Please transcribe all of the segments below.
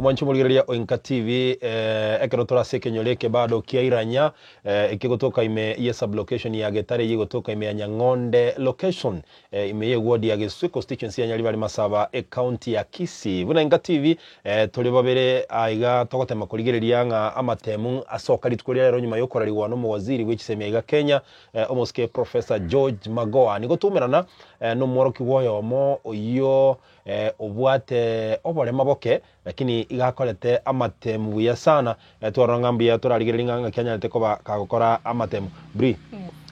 Omwanchi omorigereria o Inka TV, eh, ekero tore ase ekenyoro eke bado kia Iranya, eh, ekegotoka ime ye sublocation ya Getare eyio egotoka ime ya Nyang'onde location, eh, ime ye ward ya Geswe constituency ya Nyaribari Masaba ecounty ya Kisii. Buna Inka TV, eh, tore babere aiga togotema korigereria ng'a amatemu asoka rituko ria rero nyuma yokorarigwa nomowaziri bwe chisemi aiga Kenya, eh, omosike Professor George Magoha. Nigo twaumerana eh, nomworokigwa oyomo oyio eh, obwate oborema boke lakini iga akorete amatemu buya sana eh, twarora ng'a mbuya torarigereria ng'a ng'aki anyarete koba kagokora amatemu Bri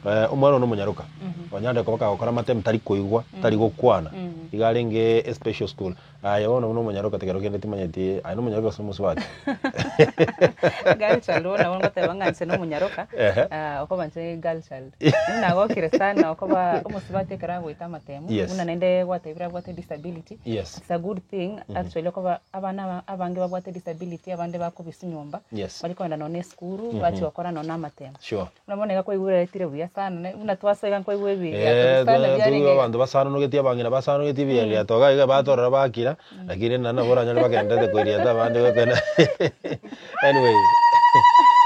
eh, omwana one omonyaroka onyarire koba kagokora amatemu tari koigwa tari gokwana iga arenge especial school Aye bono buna omonyaroka tekero kende timanyeti aye nomonyaroka gose omosubati? Girl child bono nabo ngoteba ng'a inche nomonyaroka, Ehe. ah, okoba inche girl child. Inche nagokire sana okoba omosubati ekero agoeta amatemo, Yes. buna naende gwatebire abwate disability, Yes. it's a good thing actually okoba abana aba abange babwate disability abande bakobiswa nyomba, Yes. bari kogenda nonye na esukuru, bachia gokora nonye na amatemo. Sure. Buna bono iga kwaigweretire buya sana, ne buna twasoa iga nkwaigwa Eh, ebiiriato sana twa- biarenge twaigwa iga. abanto basanonogetie abang'ina basanonogetie ebiiriato iga iga batorora bakira, lakini naende nabo oranyore bagenderete koiriata abande gokena anyway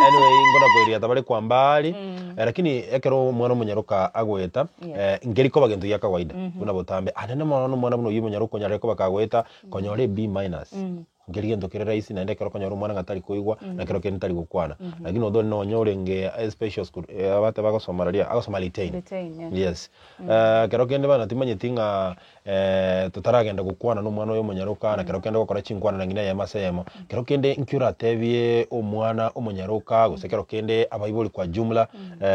anyway nkona koiriata bare kwa mbali, eh, lakini ekero omwana omonyaroka agoeta, Yes. eh, nkeri koba gento gia kawaida buna botambe, anene mono na omwana buna oyio omonyaroka onyarire koba kagoeta, konyora e B minus. Nkeri gento kere rahisi naende ekero okonyora omwana ng'a tari koigwa, na ekero kende tari gokwana. Lakini although nonye orenge especial school, eh, abate bagosoma raria, agosoma retain. Retain, yeah. Yes. Eh, kero kende bana timanyeti ng'a totaragenda gokwana na omwana oyo omonyaroka, na kero kende gokora chinkwana na ng'ina eyemo ase eyemo. Kero kende nki oratebie omwana omonyaroka, gose kero kende abaibori kwa jumla,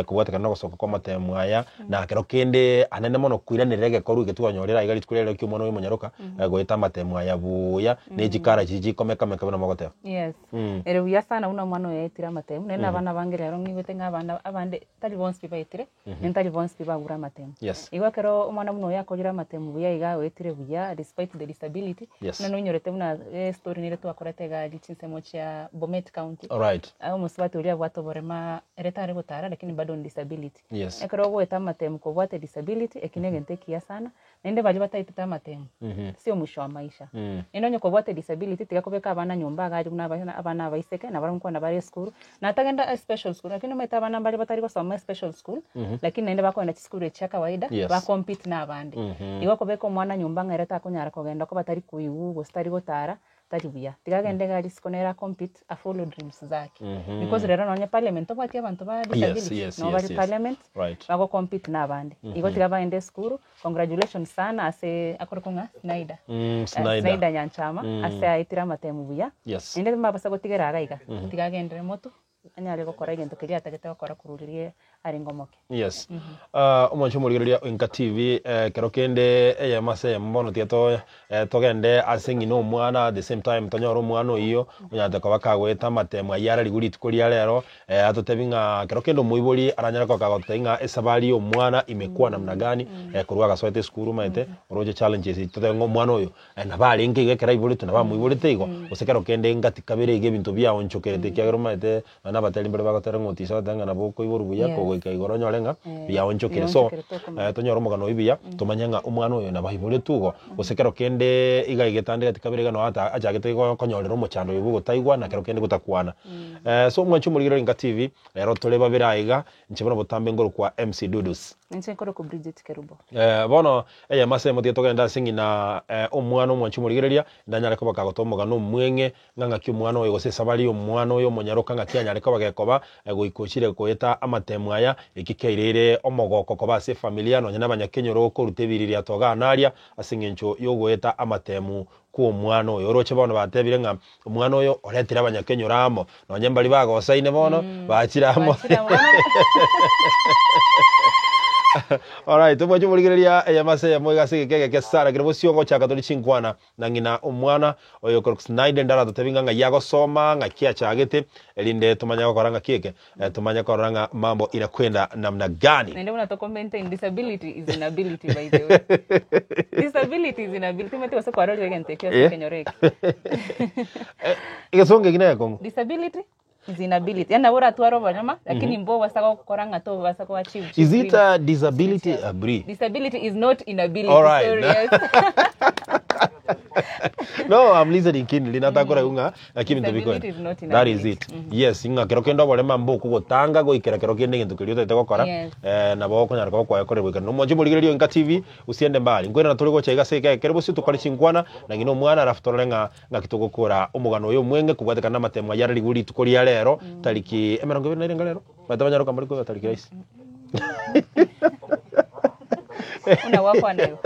kobwatekana na ogosoka kwa amatemo aya, na kero kende anene mono koiranerera egekorwa eke twanyorire aiga rituko riarero kia omwana oyo omonyaroka, goeta amatemo aya buya, ne chikara chiria chikomekameka buna mogoteba. Yes. Ere buya sana buna omwana oyo aetire amatemo, naende abana abange rero ng'igwete ng'a abana abande tari bonsi pi baetire, naende tari bonsi pi bagure amatemo. Yes. Igo ekero omwana buna oyo akorire amatemo buya iga oetire buya despite the disability, Yes. buna noinyorete buna estory nere twakorete iga aria chinsemo chia Bomet County, Alright. omosubati oria abwate oborema ere tare gotara lakini bado ni disability. Yes. Ekero ogoeta amatemo kobwate disability, eki negento ekiya sana, Naende baria bataetete amatemo, sio mwisho wa maisha. Naende onye kobwate disability tiga kobeka abana nyomba iga aria buna abana abana abaiseke nabarabwo nkwana bare esukuru, natagenda especial school lakini omanyete abana mbare batari gosoma especial school, lakini naende bakogenda chisukuru echi chia kawaida, Yes. ba compete na abande. Igo okobeka omwana nyomba ng'a ere takonyara kogenda koba tari koigwa gose tari gotara, tari buya. Tiga agende iga risiko nere a compete a follow dreams zake. Because rero nonye parliament tobwati abanto ba disability, yes, nabo yes, bare yes. parliament, Right. bago compete na abande. Igo tiga bagende esukuru, congratulations sana ase akorokwa ng'a Snyder. Snyder. Snyder Nyanchama, ase aetire amatemu buya. Yes. Naende mbabasa gotigera iga iga, tiga agenderere motwe, anyare gokora egento keria atagete gokora korwa riria arenge omoke. Yes. Ah, omwancho omorigereria o Inka TV, eh, kero kende eyemo ase eyemo bono tiga to eh, togende ase ng'ina omwana at the same time tonyore omwana oyio onyarete koba kagoeta amatemo ayio ararigwe rituko ria rero eh, atotebi ng'a kero kende omoibori aranyare koba kagototebi ng'a esabari ya omwana imekuwa namna gani eh, korwa agasoete esukuru omanyete oroche challenges echi totebe ng'a omwana oyo Nabo arenge iga ekero aiboretwe, nabo amoiborete igo, gose kero kende ngati kabere iga ebinto biaonchokerete ekiagera omanyete nonya na abateri mbare bagotera ng'a otiso agoteba ng'a nabo okoiborwa buya Yes. kogoika igoro onyore ng'a Eh, biaonchokire. So, biaonchokire tokomanya. tonyore omogano oyio buya, tomanye ng'a omwana oyo nabo aiboretwe igo, gose kero kende iga aigete gati kabere iga noo ata achagete igo konyorera omochando oyo bwa ogotaigwa na kero kende gotakwana. So omwanchi omorigereria Inka TV, rero tore babere aiga, inche bono botambe nkorokwa MC Dudus. Inche nkorokwa Bridget Kerubo. Bono eyemo ase eyemo tiga togende ase ng'ina omwana omwanchi omorigereria, ndanyare koba kagotoa omogano omweng'e, ng'a ng'aki omwana oyo gose esabari y'omwana oyo omonyaroka ng'aki anyare koba gekoba, goika ochire goeta amatemo aya, eki kiaireire omogoko koba ase efamilia nonya na abanyakenyoro koruta ebiririato igaa na aria, ase eng'encho y'ogoeta amatemu kw'omwana oyo. Oroche bono batebire ng'a omwana oyo oretire abanyakenyoro amo, nonye mbari bagosaine bono, bachire amo. Bachire amo bono. Alright, omwancho omorigereria eyemo ase eyemo iga ase egeka egeke sana kere bosio ngochaka tori chinkwana na ng'ina omwana oyo korwa Snyder ndaratotebi ng'a ng'ai agosoma ng'aki achagete erinde tomanye gokora ng'aki eke eh, tomanye korora ng'a mambo inakwenda namna gani. Naende buna toko maintain disability is inability by the way. Disability is inability omanyete gose kwarorire egento ekio ase Eh. ekenyoro eke. Eh, egesongo eki negekong'u. Disability is inability. Yaani nabo oratware oborema lakini mbobasa gokora ng'a tobasa ko achieve Is it dreams. a disability? Abri. Disability is not inability. Alright. Sorry, yes. No, I'm listening keenly natakoraigwa ng'a naki ebinto bikoenda. Disability is not That is inability. it. Yes, ng'a kero kende oborema mbokogotanga goikera kero kende egento keria otagete gokora, Yes. eh, nabo okonyara koba kwayekorire goikera. Nomonche morigereria o Inka TV, osiende mbari. Nkoirana tore gocha iga ase egeka ekere bosio tokore chinkwana, na ng'ina omwana alafu torore ng'a ng'aki togokora omogano oyo omweng'e kobwatekana namatemo ayio ararigwe rituko ria rero, tariki emerongo ebere na erenga rero? Bato banyare koamba rikoba tariki rahisi. Buna gwakwana igo.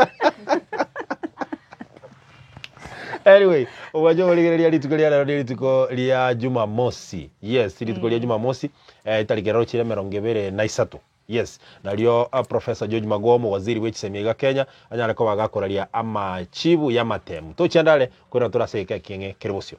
Anyway, obwanche oborigereria rituko ria rero ni rituko ria Jumamosi. Yes, rituko ria Jumamosi, eh, tariki rero chire emerongo ebere na isato. Yes, nario ah, Professor George Magoha omowaziri bwe chisemi iga Kenya anyare koba agakoraria amachibu y'amatemu. Tochianda are, koirana tore ase egeka ekieng'e kere bosio.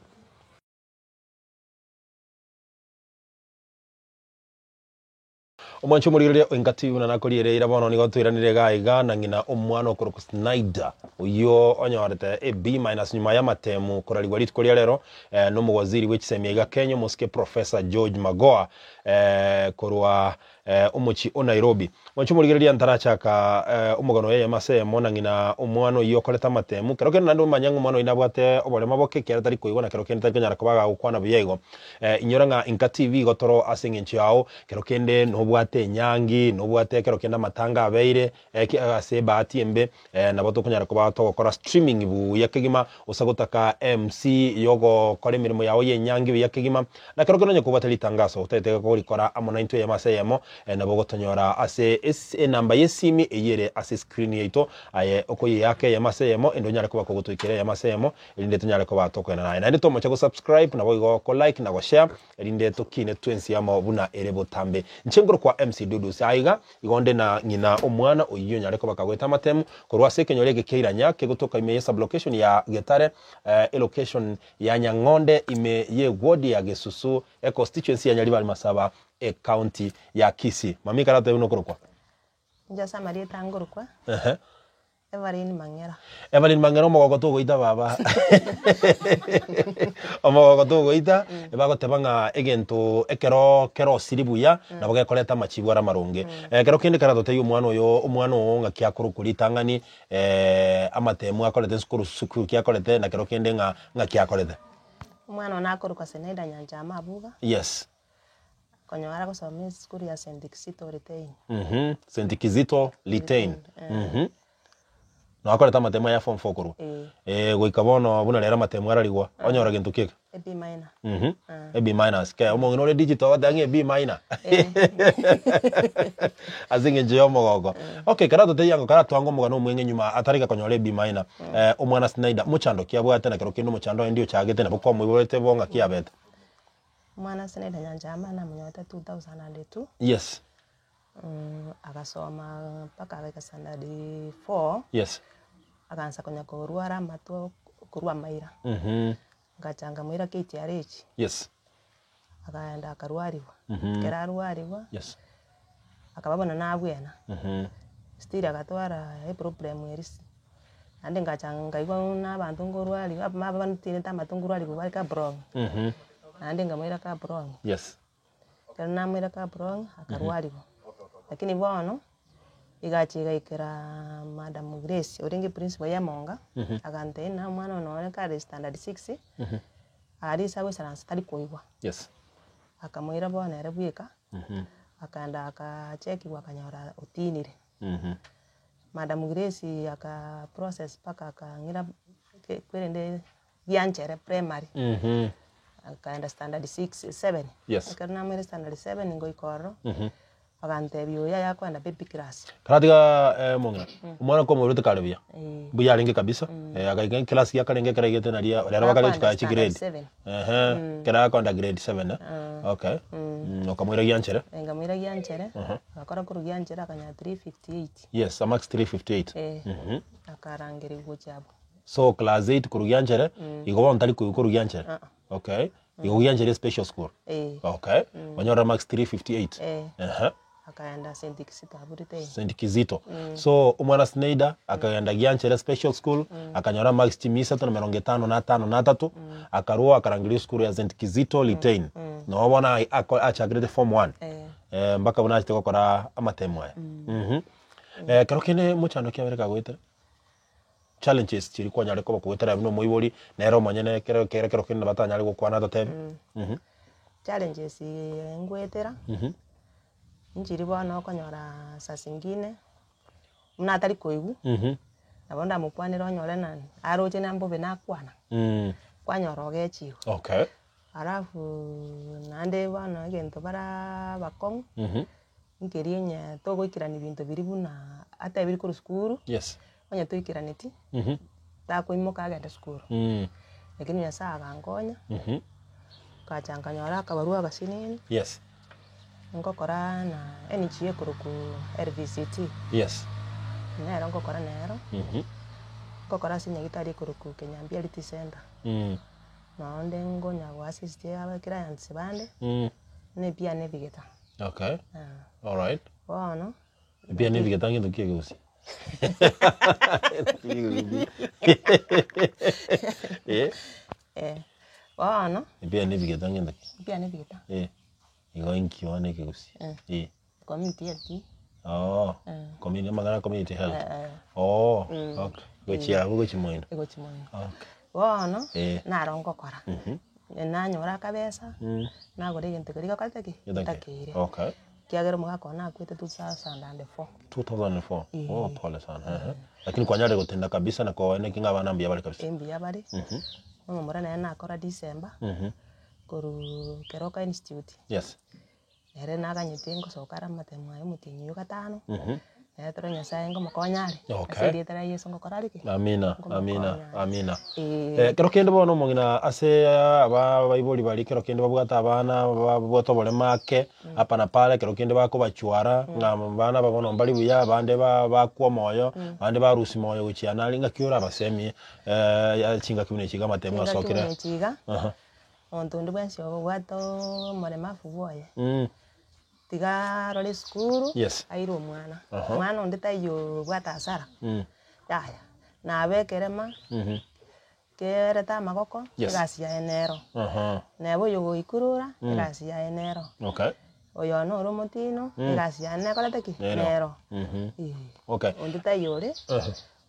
Omwancho omorigereria o Inka TV buna nakoriere eira bono nigo toiranire iga iga na ng'ina omwana okorokwa Snyder oyio onyorete a B minus nyuma y'amatemu korarigwa rituko ria rero eh, nomowaziri bwe chisemi iga Kenya omosike Professor George Magoha eh, korwa eh, omochie o Nairobi. Mwanche omorigereria ntarachaka eh, omogano oyo eyemo ase eyemo na ng'ina omwana oyio okorete amatemu. Kero kende naende omanye ng'a omwana oyio nabwate oborema boke ekiagera tari koigwa na kero kende tari konyara koba agagokwana buya igo. Eh, inyora ng'a Inka TV igo toro ase eng'encho yao, kero kende nobwate enyangi, nobwate ekero kende amatanga abeire, eh, ase ebahati embe, eh, nabo tokonyara koba togokora streaming buya kegima, gose gotaka MC yogokora emeremo yao y'enyangi buya kegima, na kero kende onye kobwate ritangaso otagete korikora amo naintwe eyemo ase eyemo, eh, nabo ogotonyora ase esi enamba y'esimi eyio ere ase escreen yaito, aye okoyeaka eyemo ase eyemo, ende onyare koba kogotoikera eyemo ase eyemo, erinde tonyare koba tokoenda naye. Naende tomoche gosubscribe, naboigo ko like na goshare, erinde tokine twensi amo buna ere botambe. Inche nkorokwa MC Dudus, aiga Igo onde na ng'ina omwana oyio onyare koba kagoeta amatemu korwa ase ekenyoro eke kia Iranya kegotoka ime ye sublocation ya Getare, elocation ya Nyang'onde ime ye ward ya Gesusu, econstituency ya Nyaribari Masaba, ecounty ya Kisii. Mami karatebe buna okorokwa. Inche ase amarieta nkorokwa. Ehe. Evelyn Mang'era. Evelyn Mang'era omogoko togoita baba. Omogoko togoita, bagoteba ng'a egento ekero kerosiri buya, nabo gekoreta amachibu are amaronge. Ekero kende karatotebie omwana oyo, omwana oo ng'aki akorokwa ritang'ani, amatemu akorete esukuru sukuru ki akorete, na kero kende ng'a ng'aki akorete. Omwana one akorokwa Senaida Nyanchama Abuga. Yes. Konyora agosoma esukuru ya St Kizito Litein. Mhm, St Kizito Litein. Mhm. Nakorete amatemo aya form 4 korwa. Eh. Eh, goika bono buna rero amatemo ararigwa, onyora gento ki eke? E B minor. Mhm. E B minus. Ke omong'ina ore digital ogoteba ng'a e B minor. Ase eng'encho ya omogoko. Okay, karatotebie ango karatwange omogano omweng'e nyuma atarika konyora e B minor. Eh, omwana Snyder, mochando ki abwate na kero kende omochando oye ndi ochagete nabo kwamoiborete bo ng'aki abete? Omwana ase naende nyancha amana namonyorete 2002. Yes. Agasoma mpaka agaika standard four. Yes. Agansa konya korwara amato korwa amaira. Ngacha nkamoira KTRH. Yes. Akaenda akarwariwa. Ekero arwariwa, Yes. akaba bono nabwena. Still agatwara eproblem eria si. Naende ngacha nkaigwa buna abanto nkorwariwa, abamama bantinete amato nkorwariwa bare Kaplong. Naende nkamoira Kaplong. Yes. Ekero namoira Kaplong, akarwariwa. Lakini bono, egacha egaikera madam Grace orenge principal ya Emonga, agantebia ng'a omwana one nonye kare standard six, aria ase agoisaransa tari koigwa. Yes. Akamoira bono ere bweka, akaenda akachekiwa akanyora otinire. Madam Grace aka process mpaka akang'ira ke kwerende gianchere primary, akaenda standard six seven. Yes. Ekero namoire standard seven ngoika ororo, bagantebia oyo aye akoenda baby class. Karatiga eh, omong'ina omwana kwamoirete kare buya Eh. mbuya arenge kabisa eh, agaika eclass giakarenge ekero aigete naria rero bakare Akoenda chikaya chi standard grade seven. ehe ekero akoenda grade seven eh okay okamoira gianchere Nkamoira gianchere, agakora korwa gianchere akanyora 358. yes a max 358 Eh, akarangerigwa gochia abwo. So class 8 korwa gianchere igo bono tari koigwa korwa gianchere okay igo gianchere special school Eh. okay onyore max 358 Eh. Ehe. Akaenda St Kizito abwo Litein. St Kizito so omwana Sneida akagenda gianchere special school akanyora max chimia isato na emerongo etano na atano na atato akarwa akarangeria esukuru ya St Kizito Litein noo bono ai- ako- achakerete form one Eh. eh, mpaka buna achete gokora amatemo aya Mhm. Eh, kero kende mochando ki abere kagoetera? Challenges chiria kwanyare koba kogoetera buna omoibori, nere omonyene ekero kere ekero kende batanyare gokwana totebi. Challenges ngoetera, nchiri bono okonyora saa zingine, buna atari koigwa, nabo ndamokwanere onyore na aroche na mbobe nakwana, kwanyora ogechigwa. Okay. Alafu naende bono egento bara abakong'u, nkeria onye togoikerania binto biria buna atebirie korwa sukuru, Yes. onye toikeraneti, takoimoka agende sukuru. Lakini Nyasaye agankonya, ngacha nkanyora akabarua agasinini, Yes. nkokora na NGO ekorokwa LVCT, Yes. nero nkokora nero, nkokora ase enyagitari ekorokwa Kenyambi Health Centre. Nonde nkonya go assist aba clients bande, buna ebiaa na ebigeta. Okay. Alright. Bono. Ebiaa na ebigeta ngento ki egegusi? Eh? Eh, bono. Ebiaa na ebigeta ngento ki? Ebiaa na ebigeta. Eh, igo inki bono ekegusi? Eh. Community health. Oo, community amang'ana a community health. Oo, okay. Gochia abwo gochia moino. Gochia moino. Okay. Bono, Eh. naro ngokora, nanyora akabesa, nagora egento keria gekorete ki? Getakeire. Okay. Ekiagera omogaka one nakwete 2004. 2004? Oh, pole sana. Ehe. Lakini kwanyarire gotenda kabisa na koene ki ng'a abana mbuya bare kabisa. Mbuya bare, omomura nere nakora December, korwa Keroka Institute. Yes. Nere naganyete ngosoka are amatemo aye omotienyi oyo gatano, nere tore Nyasaye ngomokonya are, ase Okay. erieta ria Yeso ngokora are ki? Amina, amina, Ngomokonya are. amina. Eeh. Eh, kero kende bono omong'ina ase aba abaibori baria kero kende babwate abana babwate oboremo ake, hapa na pale kero kende bakobachwara, ng'a abana aba bono mbari buya, abande ba bakwa omoyo, abande barusia moyo gochia nare, ng'aki orabasemie chingaki buna echi iga amatemo Chingaki asokire? buna echi iga. Aha. Omonto onde bwensi obwate omoremafu bwoye, tiga arore esukuru, Yes. aire omwana. Aha. Omwana onde taiyo obwate hasara, yaya. Nabe ekerema, kerete amagoko, Yes. egasi yaye nero. Aha. Neba oyogoikurura, egasi yaye nero. Okay. Oyo noro omotino, egasi yaye nekorete ki? Nero. Nero. Eh. Okay. Onde taiyo ore,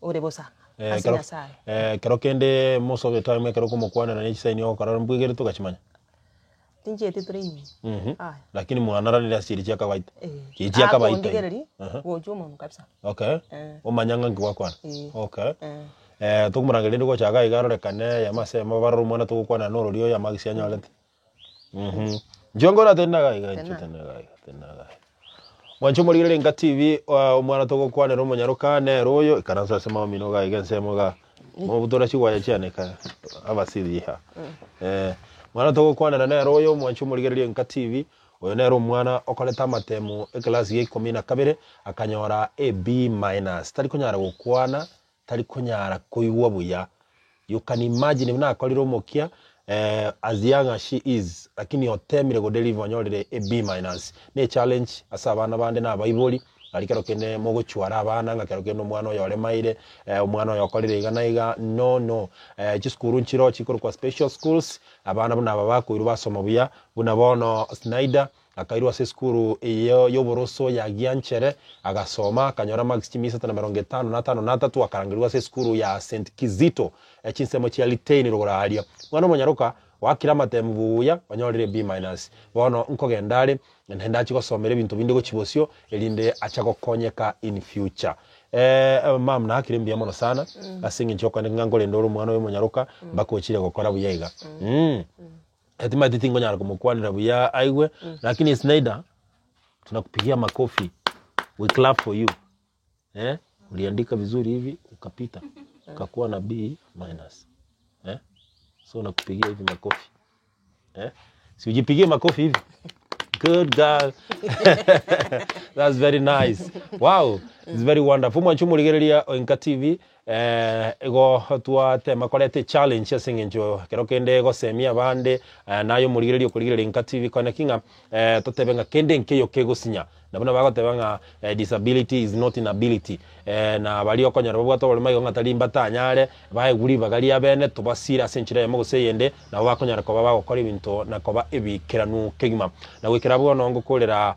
ore bosa. Eh, Ase ekero Nyasaye. eh, ekero kende mosobe time ekero okomokwanera ne chisaini ogokora mbwegerete ogachimanya. Tinchieti training. Mhm. Aya. Lakini mwanaranire ase chiria chia kawaida. Eh. Chiria chia kawaida. Akondigereria, Aha. gocha omonwe kabisa. Okay. Eh. Omanya ng'a nki gwakwana. Eh. Okay. Eh. Eh, tokomorangeria rende gocha iga iga arorekane eyemo ase eyemo barore omwana togokwana norori oyo amagisi anyorete. Mhm. Inchuo nkore tena iga iga, inchuo Tena. tena iga iga, tena iga iga. Mwanche omorigereria Enka TV, omwana togokwanera omonyaroka nere oyo, ikaransa ase mama omino iga iga ensemo igaa, mobutora chigwaya chiane ka abasiriha. Eh, mwana togokwanera nere oyo mwanche omorigereria Enka TV, oyo nere omwana okorete amatemo eclass ya ikomi na kabere, akanyora a B minus, tari konyara gokwana, tari konyara koigwa buya. You can imagine buna akorire omokia as young as she is lakini otemire go deliver onyorire a B minus. Ne challenge ase abana bande na abaibori aria kero kende mogochwara abana ng'a kero kende omwana oyo oremaire omwana oyo okorire iga na iga no no. Chisukuru nchiroo chikorokwa special schools abana buna aba bakoirwa basoma buya buna bono Snyder Akairwa ase esukuru eyio y'oboroso ya Gianchere, agasoma, akanyora marks chimia isato na merongo etano na atano na atato, akarangerigwa ase esukuru ya St. Kizito, chinsemo chia Litein rogoro aaria. Mwana omonyaroka, oakire amatemu buya, onyorire B minus. Bono nkogenda are, naende achie gosomera ebinto binde gochia bosio, erinde acha gokonyeka in future. Eh, ma'am naakire mbuya mono sana, ase eng'encho yokoenda ng'a nkorende ore omwana oyo omonyaroka, mpaka ochire gokora buya iga. Timanyeti tingonyara komokwanera buya aigwe, lakini Snyder, tunakupigia makofi, we clap for you eh, uliandika vizuri hivi ukapita ukakuwa na B minus eh, so nakupigia hivi makofi eh, si ujipigie makofi hivi good girl that's very nice wow it's very wonderful mwancho morigereria Oinka TV Eh, igo twatema koreta echallenge ase eng'encho ekero kende egosemia abande eh, naye omorigereria okorigereria Enka TV kone ki ng'a eh, totebe ng'a kende nkeiyo kegosinya. Na buna bagoteba ng'a eh, disability is not inability eh, na baria okonyora babwate oboremo igo ng'a tari mbatanyare, baegwe ribaga ria bene tobasire ase enchera eyemo gose eyende, nabo bakonyara koba bagokora ebinto na koba ebiikeranu kegima. Na goikera bono ngokorera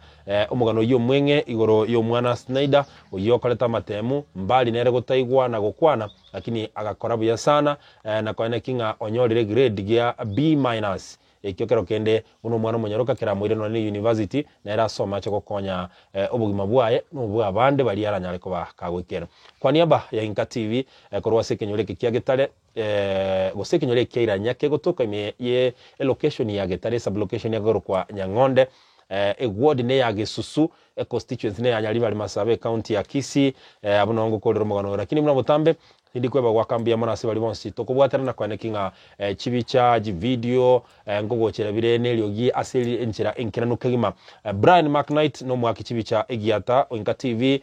Omogano oyio omweng'e igoro y'omwana Snyder, oyio okorete amatemu, mbari nere gotaigwa na gokwana. gokwana lakini agakora buya sana na koeneki ng'a onyorire egrade gia B minus. Ekio kero kende buna omwana omonyaroka keramoire nonye ne university nere asome ache gokonya obogima bwaye na obwabande baria aranyare koba kagoikera. Kwa niaba ya Inka TV korwa ase ekenyoro eke kia Getare gose ekenyoro eke kia Iranya kegotoka ime ye elocation ya Getare esublocation ekorokwa Nyang'onde eward neya Gesusu econstituency neya Nyaribari Masaaba ecounty ya Kisii abwo noo ngokorera omogano oyo lakini buna botambe Tindi kweba goaka mbuya mono ase baria bonsi tokobwaterana koeneki ng'a chibicha, chividio, nkogochera bire neriogi ase enchera enkeranu kegima. Brian McKnight nomoaki chibicha egiata Oinka TV,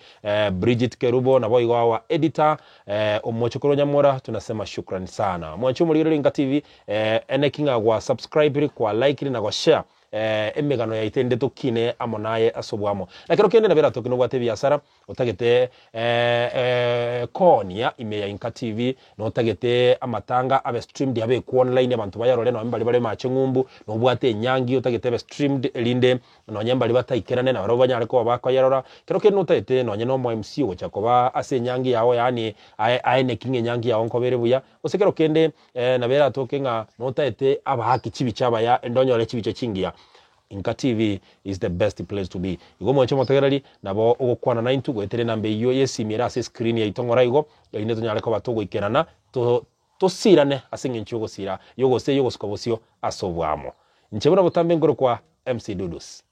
Bridget Kerubo naboigo our editor, omochokoro Nyamora tunasema shukran sana. Mwanche omorigereria Oinka TV, eneki ng'a gwa subscribire, kwa likire na goshare emegano yaito ende tokine amo naye ase oboamo. Na kero kende nabo eratoke nobwate ebiasara, Otagete koonia ime ya Inka TV, notagete amatanga abe streamed abekwe online abanto bayarore nonye mbari bare mache ng'umbu, nobwate enyangi otagete ebe streamed erinde nonye mbari bataikerane nabarabwo banyare koba bakoyerora. Kero kende notagete nonye na omo MC ogocha koba ase enyangi yago yaani ae aeneki ng'a enyangi yago nkoba ere buya, gose kero kende nabo eratoke ng'a notagete abaaki chibicha abaya ende onyore chibicha chingiya. Inka TV is the best place to be. Igo mwanche omotegereri, nabo ogokwana naintwe goetera enamba eyio y'esimi ere ase escreen yaito ng'ora igo, erinde tonyare koba togoikerana, to tosirane ase eng'encho y'ogosira, y'ogose y'ogosuka bosio ase oboamo. Inche buna botambe nkorokwa MC Dudus.